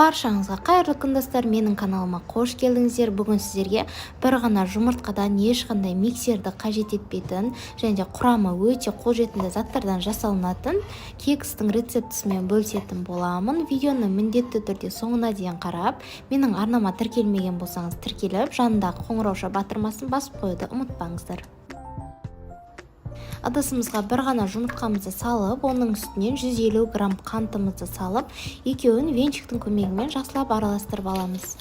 Баршаңызға қайырлы күн, достар! Менің каналыма қош келдіңіздер. Бүгін сіздерге бір ғана жұмыртқадан, ешқандай миксерді қажет етпейтін және де құрамы өте қолжетімді заттардан жасалынатын кекстің рецептісімен бөлісетін боламын. Видеоны міндетті түрде соңына дейін қарап, менің арнама тіркелмеген болсаңыз, тіркеліп, жанындағы қоңырауша батырмасын басып қоюды ұмытпаңыздар. Ыдысымызға бір ғана жұмыртқамызды салып, оның үстінен 150 грамм қантымызды салып, екеуін венчиктің көмегімен жақсылап араластырып аламыз.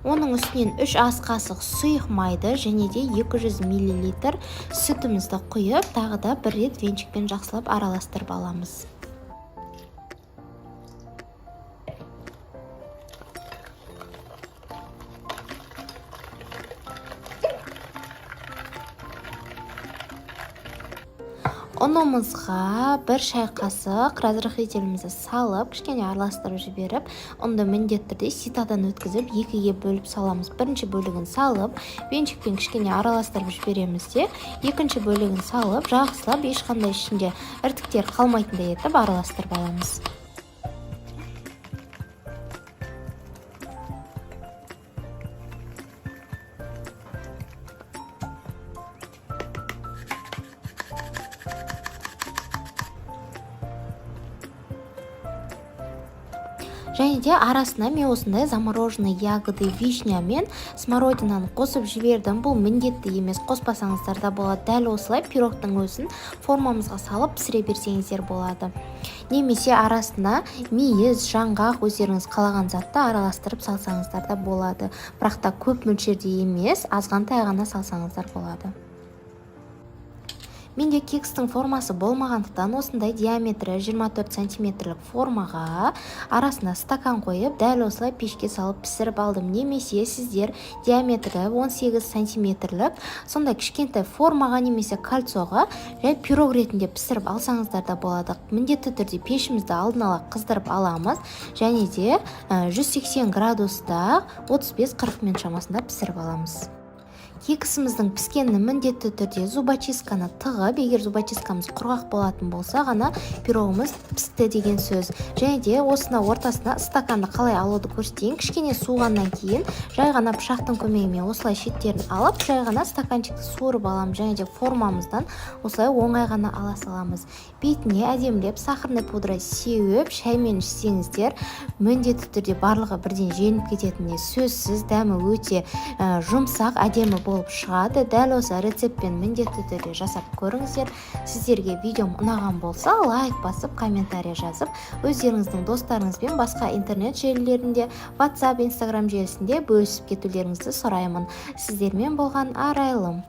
Оның үстінен 3 ас қасық сұйық майды және де 200 миллилитр сүтімізді құйып, тағы да бір рет венчикпен жақсылап араластырып аламыз. Ұнымызға 1 шай қасық разрыхлителімізді салып, кішкене араластырып жіберіп, ұнды міндетті түрде ситадан өткізіп, екіге бөліп саламыз. Бірінші бөлігін салып, венчикпен кішкене араластырып жібереміз де, екінші бөлігін салып, жақсылап, ешқандай ішінде іртіктер қалмайтындай етіп араластырып аламыз. Және де арасына мен осындай замороженный ягоды, вишня мен смородинаны қосып жібердім. Бұл міндетті емес, қоспасаңыздар да болады. Дәл осылай пирогтың өзін формамызға салып пісіре берсеңіздер болады немесе арасына мейіз, жаңғақ, өздеріңіз қалаған затты араластырып салсаңыздар да болады. Бірақ та көп мөлшерде емес, азғантай ғана салсаңыздар болады. Менде кекстің формасы болмағандықтан, осындай диаметрі 24 сантиметрлік формаға арасына стакан қойып, дәл осылай пешке салып пісіріп алдым. Немесе сіздер диаметрі 18 сантиметрлік сондай кішкентай формаға немесе кольцоға жай пирог ретінде пісіріп алсаңыздар да болады. Міндетті түрде пешімізді алдын ала қыздырып аламыз және де 180 градуста 35-40 минут шамасында пісіріп аламыз. Кексіміздің піскенін міндетті түрде зубочистканы тығып, егер зубочисткамыз құрғақ болатын болса ғана пирогымыз пісті деген сөз. Және де осыны ортасына стаканды қалай алуды көрсетейін. Кішкене суығаннан кейін жай ғана пышақтың көмегімен осылай шеттерін алып, жай ғана стаканчикті суырып аламыз және де формамыздан осылай оңай ғана ала саламыз. Бетіне әдемілеп сахарный пудра сеуіп, шаймен ішсеңіздер, міндетті түрде барлығы бірден желініп кететініне сөзсіз. Дәмі өте жұмсақ, әдемі болып шығады. Дәл осы рецептпен міндетті түрде жасап көріңіздер. Сіздерге видеом ұнаған болса, лайк басып, комментарий жазып, өздеріңіздің достарыңызбен басқа интернет желілерінде, WhatsApp, Instagram желісінде бөлісіп кетулеріңізді сұраймын. Сіздермен болған Арайлым.